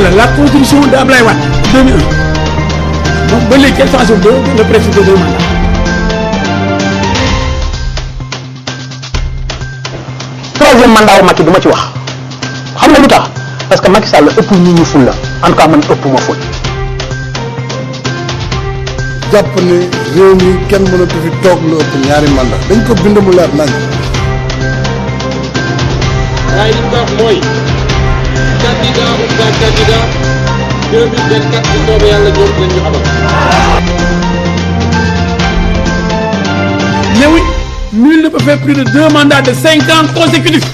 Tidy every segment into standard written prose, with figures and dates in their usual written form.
ni la constitution de Ablaye Wade 2001 donc ba léegi quelle façon le président de 2 mandats. troisième mandat wu Macky du ma ci wax xam nga lu tax parce que Macky Sall ëpp ñu ful la en tout cas man ëpp ma ful. jàpp ne réew mi kenn mënatu fi toog lu ëpp ñaari mandat dañ ko bind mu leer nañ. waaye li ñu ko wax mooy candidat ou pas candidat 2024 bu soobee yàlla ñoom lañ ñu amal. mais oui nul ne peut faire plus de 2 mandats de 5 ans consécutifs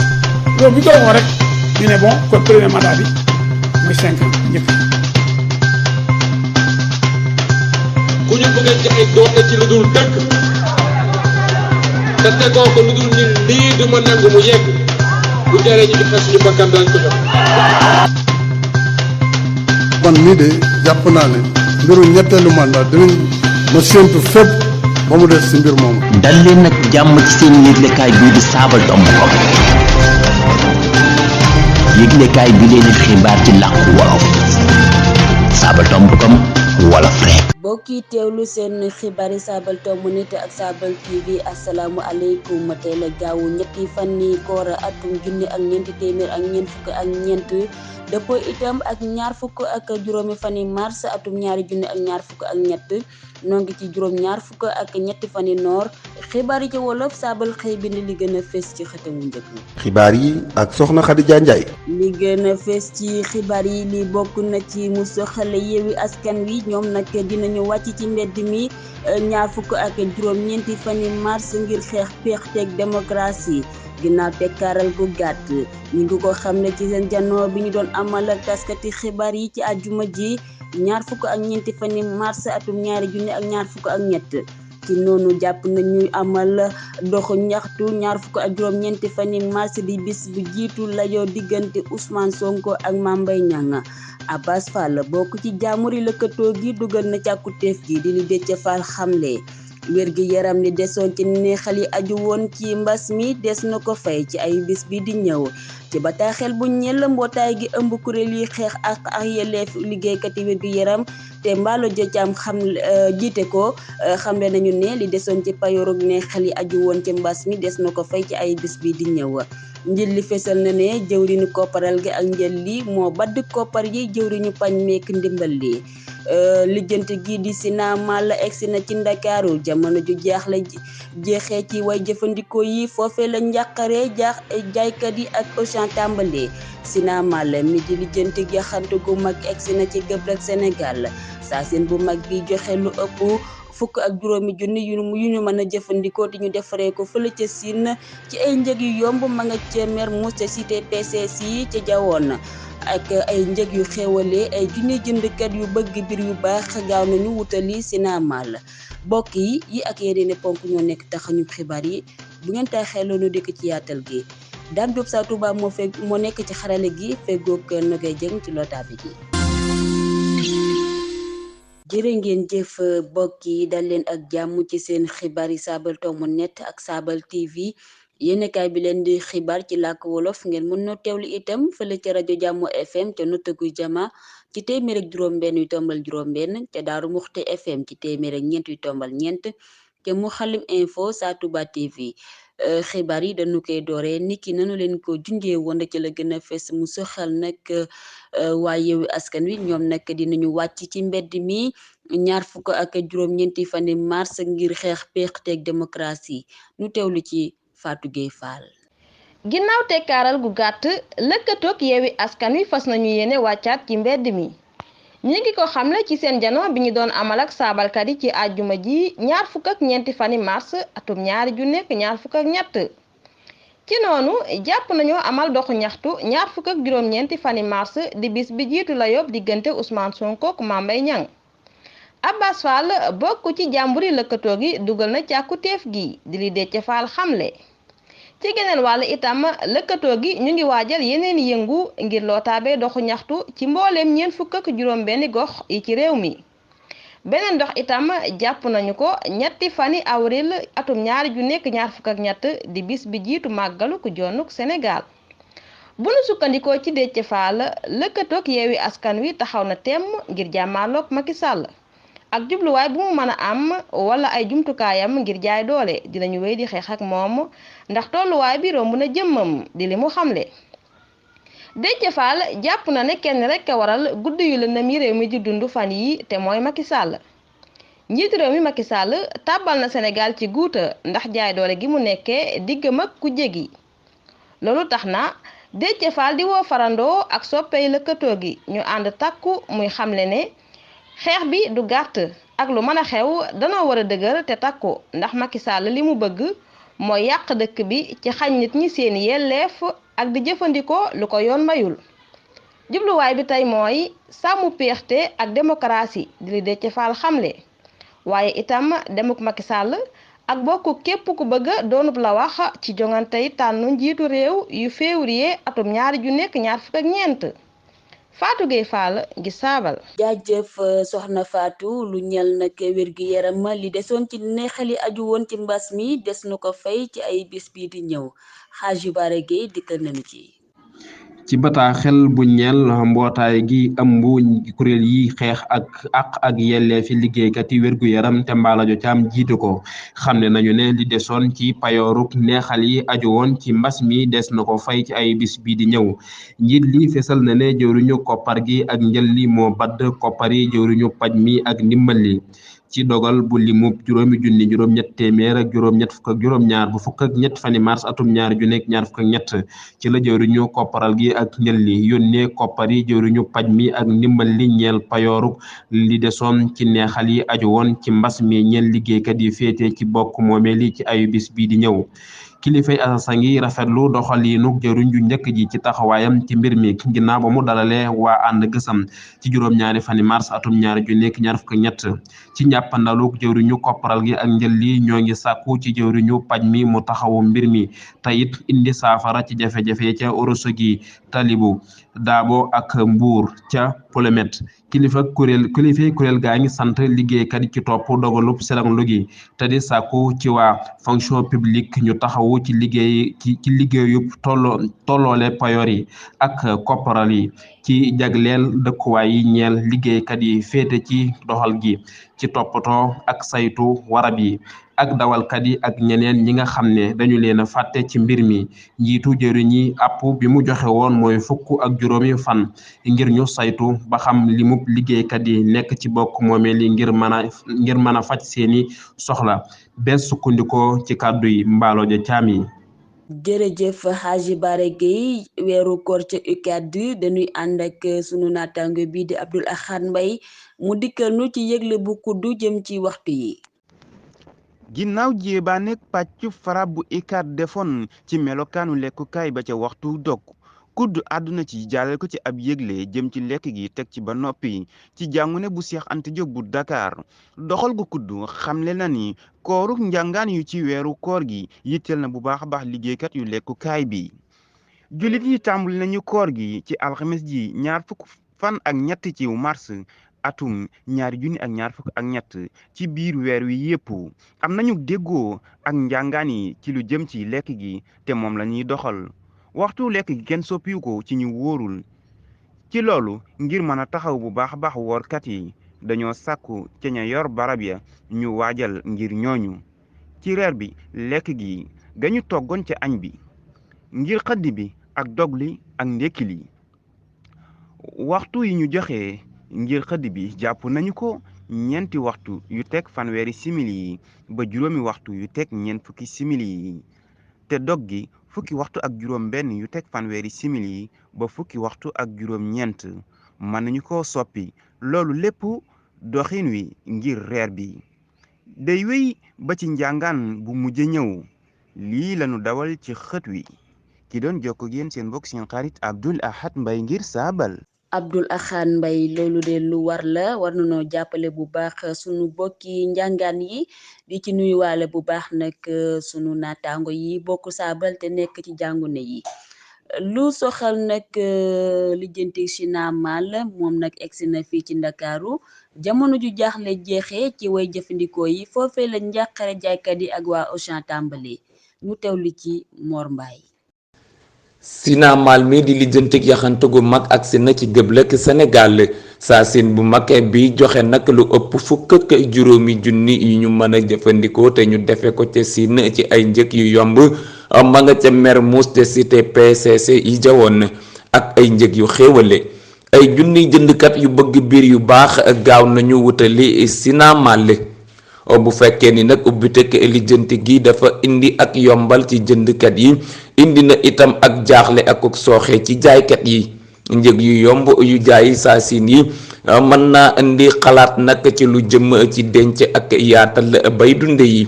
loolu bu ñu ko waxoon rek ñu ne bon kon premier mandat bi mooy 5 ans njëkk. ku ñu bëgg a joxe doole ci lu dul dëkk te tegoo ko lu dul ni lii du ma nangu mu yegg bu jaree ñu joxe suñu bakkan daañu ko jox. man mii de jàpp naa ne mbiru ñetteelu mandat dinañ ma séentu fépp ba mu des si mbir moomu. dal leen nag jàmm ci seen yëglekaay bii di Sabadombcom yëglekaay bi leen di xibaar ci làkku wolof Sabadombcom wolof rek. bokki teewlu seen xibaari Sabadombcom nit ak Sabal TV asalaamu aleykum tey la gaawu ñetti fan ni koor atum junni ak ñeenti téeméer ak ñeent fukk ak ñeent dëppoo itam ak ñaar fukk ak juróomi fani mars atum ñaari junni ak ñaar fukk ak ñett noo ngi ci juróom ñaar fukk ak ñetti fani noor xibaar yi ci wolof Sabal xëy bind li gën a fës ci xëtamu njëkk. xibaar yi ak soxna Khadija Ndiaye. li gën a fës ci xibaar yi li bokk na ci mu soxale Yewwi Askan Wi ñoom nag dinañu wàcc ci mbedd mi ñaar fukk ak juróom ñeenti fani mars ngir xeex peexteeg démocratie ginnaaw tekkaaral gu gàtt ñu ngi ko xam ne ci seen janoo bi ñu doon amal ak taskati xibaar yi ci àjjuma ji ñaar fukk ak ñeenti fani mars atum ñaari junni ak ñaar fukk ak ñett ci noonu jàpp nañu amal doxu ñaxtu ñaar fukk ak juróom ñeenti fani mars di bis bu jiitu layoo diggante Ousmane Sonko ak Mame Mbaye Niang Abass Fall bokk ci jaamuri lëkkatoo gi dugal na càkkutéef gi di li Déthié Fall xamle wér gi yaram li desoon ci neexal yi aju woon ci mbas mi des na ko fay ci ay bis bi di ñëw ci bataaxel bu ñeel mbootaay gi ëmb kuréel yi xeex ak yelleef liggéeykat yi wér gi yaram te Mballo Dia Thiam xam jiite ko xamle nañu ne li desoon ci payoorug neexal yi aju woon ci mbas mi des na ko fay ci ay bis bi di ñëw njël li fesal na ne jëwriñu kopparal gi ak njël li moo badd koppar yi jëwriñu pañ meek ndimbal li lijjanti gi di Sinamal egsi na ci Ndakaaru jamono ju jaaxle jeexee ci way jëfandikoo yi foofee la njàqare jaaykat yi ak Auchan tàmbalee Sinamal mi di lijjanti yaxantu gu mag egsi na ci Gëbrëg Sénégal saa seen bu mag bi joxe lu ëpp fukk ak juróomi junni yu ñu mën a jëfandikoo te ñu defaree ko fële ca Siin ci ay njëg yu yomb ma nga ca Mermoz ca cité PCC yi ca jawoon ak ay njëg yu xéwalee ay junni jëndkat yu bëgg bir yu baax gaaw nañu wutali Sinamal bokk yi ak yeneen ponk ñoo nekk taxañu xibaar yi bu ngeen taxee loonu dikk ci yaatal gi Dame Diop Sa Touba moo nekk ci xarale gi feggoog Nogay Jeng ci lotaabi gi jërë ngeen jëf bokk yi dal leen ak jàmm ci seen xibaar yi Sabadombcom net ak Sabal TV yéenekaay bi leen di xibaar ci làkk wolof ngeen mën na teewlu itam fële ca rajo Jàmmo FM ca Nottoguy Jama ci téeméer ak juróom-benn yu tombal juróom-benn ca Daaru Muxti FM ci téeméer ak ñeent yu tombal ñeent ca Mouhalim Info Sa Touba TV xibaar yi dañu koy dooree niki nanu leen ko junjee woon ci la gën a fes mu soxal nag waa Yewwi Askan Wi ñoom nag dinañu wàcc ci mbedd mi ñaar fukk ak juróom-ñeenti fani mars ngir xeex peexteeg démocratie nu teewlu ci Fatou Gueye Fall. ginnaaw tekkaaral gu gàtt lëkkatoog Yewwi Askan Wi fas nañu yéene wàccaat ci mbedd mi ñi ngi ko xamle ci seen janoo bi ñu doon amal ak saabalkat yi ci àjjuma ji ñaar fukk ak ñeenti fani mars atum ñaari junni ak ñaar fukk ak ñett ci noonu jàpp nañoo amal doxu ñaxtu ñaar fukk ak juróom-ñeenti fani mars di bis bi jiitu la yob diggante Ousmane Sonko ak Mame Mbaye Niang Abass Fall bokk ci jàmburi lëkkatoo gi dugal na càkkutéef gi di li Déthié Fall xamle ci geneen wàll itam lëkkatoo gi ñu ngi waajal yeneen yëngu ngir lootaabee doxu ñaxtu ci mbooleem ñeent fukk ak juróom benn gox yi ci réew mi beneen dox itam jàpp nañu ko ñetti fani avril atum ñaari ju nekk ñaar fukk ak ñett di bis bi jiitu màggalu ku jonnuk Sénégal bu nu sukkandikoo ci Déthié Fall lëkkatoog Yewwi Askan Wi taxaw na temm ngir jàmmaarloog Macky Sall ak jubluwaay bu mu mën a am wala ay jumtukaayam ngir jaay doole dinañu wéy di xeex ak moom ndax tolluwaay bi romb na jëmmam di li mu xamle. Déthié Fall jàpp na ne kenn rek a waral guddi yu lëndëm yi réew mi di dund fan yi te mooy Macky Sall. njiitu réew mi Macky Sall tàbbal na Sénégal ci guuta ndax jaay doole gi mu nekkee diggam ak ku jégi loolu tax na Déthié Fall di woo farandoo ak soppey lëkkatoo gi ñu ànd takku muy xamle ne xeex bi du gàtt ak lu mën a xew danoo war a dëgër te takku ndax Macky Sall li mu bëgg mooy yàq dëkk bi ci xañ nit ñi seen yelleef ak di jëfandikoo lu ko yoon mayul jubluwaay bi tey mooy sàmm péexte ak démocratie di li Déthié Fall xamle waaye itam demuk Macky Sall ak bokku képp ku bëgg doonub la wax ci jongante yi tànn njiitu réew yu février atum 2024 Fatou Gueye Fall ngi saabal. jaajëf soxna Fatou lu ñel nag wér-gi yaram li desoon ci neexali aju woon ci mbas mi des na ko fay ci ay bis bii di ñëw Hadji Bara Gueye dikkal nañu ci. ci bataaxel bu ñeel mbootaay gi ëmb kuréel yi xeex ak yelleefi liggéeykat yi wérgu yaram te Mbaalajo Caam jiitu ko xam ne nañu ne li desoon ci payooruk neexal yi aju woon ci mbas mi des na ko fay ci ay bis bii di ñëw njiit li fesal na ne jëwriñu koppar gi ak njël li moo badd koppar yi jëwriñu paj mi ak ndimbal li ci dogal bu limub juróom-ñett téeméer ak juróom-ñaar bu fukk ak ñett fani mars atum 2023 ci la jëwriñu kopparal gi ak njël li yónnee koppar yi jëwriñu paj mi ak ndimbal li ñeel payooru li desoon ci neexal yi aju woon ci mbas mi ñeel liggéeykat yi féete ci bokk moomee li ci ayu bis bii di ñëw kilifay asasa ngi rafetlu doxaliinu jëruñ ju njëkk ji ci taxawaayam ci mbir mi ginnaaw ba mu dalalee waa ànd gësam ci juróom-ñaari fani mars atum 2023 ci njàppandaluk jëwriñu kopparal gi ak njël li ñoo ngi sàkku ci jëwriñu paj mi mu taxawu mbir mi te it indi saafara ci jafe-jafe ca Ourossogui Talibu Daabo ak Mbuur ca Polemet kilifay kuréel gaa ngi sant liggéeykat yi ci topp dogalub selanglu gi te di sàkku ci waa fonction publique ñu taxawu ci liggéeyub tolloole payoor yi ak kopparal yi ci jagleel dëkkuwaay yi ñeel liggéeykat yi féete ci doxal gi ci toppatoo ak saytu warab yi ak dawalkat yi ak ñeneen ñi nga xam ne dañu leen a fàtte ci mbir mi njiitu jëriñ yi app bi mu joxe woon mooy 15 fan ngir ñu saytu ba xam limub liggéeykat yi nekk ci bokk moomee li ngir mën a faj seeni soxla bees sukkandikoo ci kàddu yi Mbaaloja Caam yi. jërëjëf Hadji Bara Gueye weeru koor ca UCAD dañuy ànd ak sunu naataango bii di Abdoul Ahad Mbaye mu dikkal nu ci yëgle bu kuddu jëm ci waxtu yi. ginnaaw jéebaanek pàccu farab bu UCAD defoon ci melokaanu lekkukaay ba ca waxtu dog kudd àdduna ci jàllale ko ci ab yëgle jëm ci lekk gi teg ci ba noppi ci jàngune bu Cheikh Anta Diop bu Dakar doxal gu kudd xamle na ni kooru njàngaan yu ci weeru koor gi yitteel na bu baax a baax liggéeykat yu lekkukaay bi jullit yi tàmbali nañu koor gi ci alxames ji 23 ci mars atum 2023 ci biir weer wi yépp am nañu déggoo ak njàngaan yi ci lu jëm ci lekk gi te moom la ñuy doxal waxtu lekk gi kenn soppiwu ko ci ñu wóorul ci loolu ngir mën a taxaw bu baax a baax woorkat yi dañoo sàkku ca ña yor barab ya ñu waajal ngir ñooñu ci reer bi lekk gi gañu toggoon ca añ bi ngir xëdd bi ak dog li ak ndékki li waxtu yi ñu joxe ngir xëdd bi jàpp nañu ko 4 waxtu yu teg fanweeri simili yi ba juróomi waxtu yu teg 40 simili yi te dog gi fukki waxtu ak juróom benn yu teg fanweeri simili yi ba fukki waxtu ak juróom ñeent mën nañu ko soppi loolu lépp doxin wi ngir reer bi day wéy ba ci njàngaan bu mujj ñëw lii lañu dawal ci xët wi ki doon jokko ak yéen seen mbokk seen xarit Abdoul Ahad Mbaye ngir saabal. Abdoul Ahad Mbaye loolu de lu war la war nañoo jàppale bu baax sunu bokki njàngaan yi di ci nuyuwaale bu baax nag sunu naataango yi bokk saabal te nekk ci jàngune yi lu soxal nag lijjanti China Mal moom nag egsi na fii ci Ndakaaru jamono ju jaaxle jeexee ci way jëfandikoo yi foofee la njàqare jaaykat yi ak waa Auchan tàmbali ñu teewlu ci Mor Mbaye. Sinamal mi di lijjantik yaxantu gu mag agsi na ci gëblëk Sénégal saasin bu mag bi joxe nag lu ëpp fukk ak juróomi junni yu ñu mën a jëfandikoo te ñu defe ko ca Siin ci ay njëg yu yomb ma nga ca Mermoz te cité PCC yi jawoon ak ay njëg yu xéewale ay junniy jëndkat yu bëgg biir yu baax gaaw nañu wutali Sinamal bu fekkee ni nag ubbiteg lijjanti gi dafa indi ak yombal ci jëndkat yi indi na itam ak jaaxle ak sooxe ci jaaykat yi njëg yu yomb yu jaay saasin yi mën naa indi xalaat nag ci lu jëm ci denc ak yaatal bay dunde yi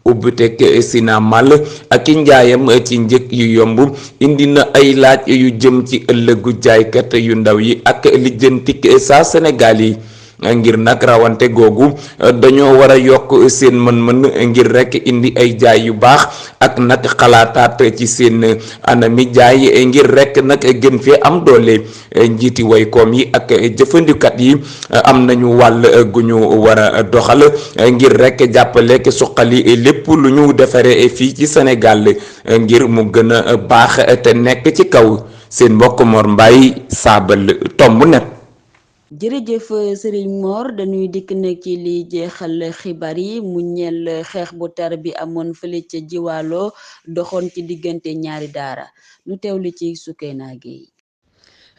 ubbiteg Sinamal ak i njaayam ci njëg yu yomb indi na ay laaj yu jëm ci ëllëgu jaaykat yu ndaw yi ak lijjantik saa Sénégal yi ngir nag rawante googu dañoo war a yokk seen mën-mën ngir rek indi ay jaay yu baax ak nag xalaataat ci seen anami jaay ngir rek nag gën fee am doole njiiti waykoom yi ak jëfandikat yi am nañu wàll gu ñu war a doxal ngir rek jàppale ak suqali lépp lu ñu defaree fii ci Sénégal ngir mu gën a baax te nekk ci kaw seen mbokk Mor Mbaye Saabal tomb net. jërëjëf Serigne Mor dañuy dikk nag ci li jeexal xibaar yi mu ñeel xeex bu tar bi amoon fële ca Jiwaalo doxoon ci diggante ñaari daara nu teewlu ci Soukeyna Gueye.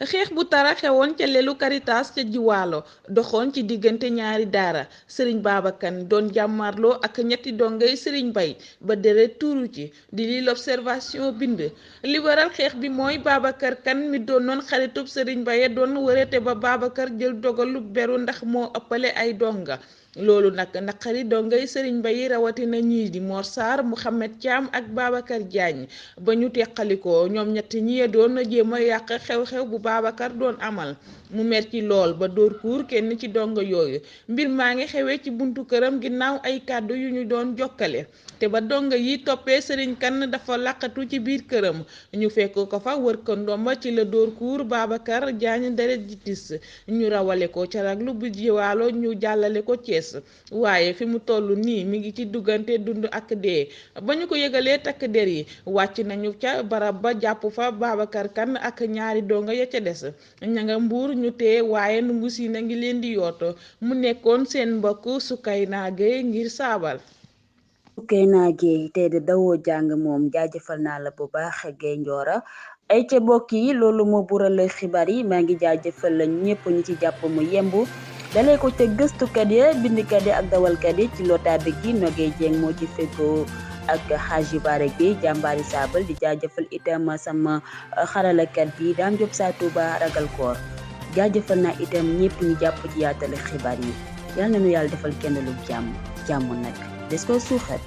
xeex bu tara xewoon ca lelu Caritas ca Jiwaalo doxoon ci diggante ñaari daara Serigne Babakan doon jàmmarloo ak ñetti dongay Serigne Bay ba deret tuuru ci di li l'Observation bind li waral xeex bi mooy Babacar Kan mi doon noon xaritub Serigne Baye doon wërete ba Babacar jël dogalu beru ndax moo ëppale ay donga loolu nag naqari dongay Serigne Baye rawatina ñii di Mor Sarr Mouhamed Thiam ak Babacar Diagne ba ñu teqalikoo ñoom ñett ñi doon jéem a yàq xew-xew bu Babacar doon amal mu mer ci lool ba dóor kuur kenn ci donga yooyu mbir maa ngi xewee ci buntu këram ginnaaw ay kàddu yu ñu doon jokkale te ba donga yi toppee Serigne Kan dafa laqatu ci biir këram ñu fekk ko fa wër ko ndomba ci la dóor kuur Babacar Diagne deret ji tis ñu rawale ko ca raglu bu Jiwaalo ñu jàllale ko Thiès waaye fi mu toll nii mi ngi ci duggante dund ak dee ba ñu ko yëgalee takk der yi wàcc nañu ca barab ba jàpp fa Babacar Kan ak ñaari donga ya ca des ña nga Mbuur ñu tee waaye nungu si na ngi leen di yooto mu nekkoon seen mbokk Soukeyna Gueye ngir Saabal. Soukeyna Gueye tey de dawoo jàng moom jaajëfal naa la bu baax Gueye Ndiora ay ca bokk yi loolu moo bural xibaar yi maa ngi jaajëfal la ñëpp ñi ci jàpp mu yemb dalee ko ca gëstukat ya bindkat ya ak dawalkat yi ci lotaabe gi Nogay Dieng moo ci feggoo ak Haji Bare Gueye jàmbaari Saabal di jaajëfal itam sama xaralakat bi Dame Diop Sa Touba ragal koor jaajëfal naa itam ñëpp ñu jàpp ci yaatale xibaar yi yal na nu yàlla defal kenn lu jàmm nag des ko suuxat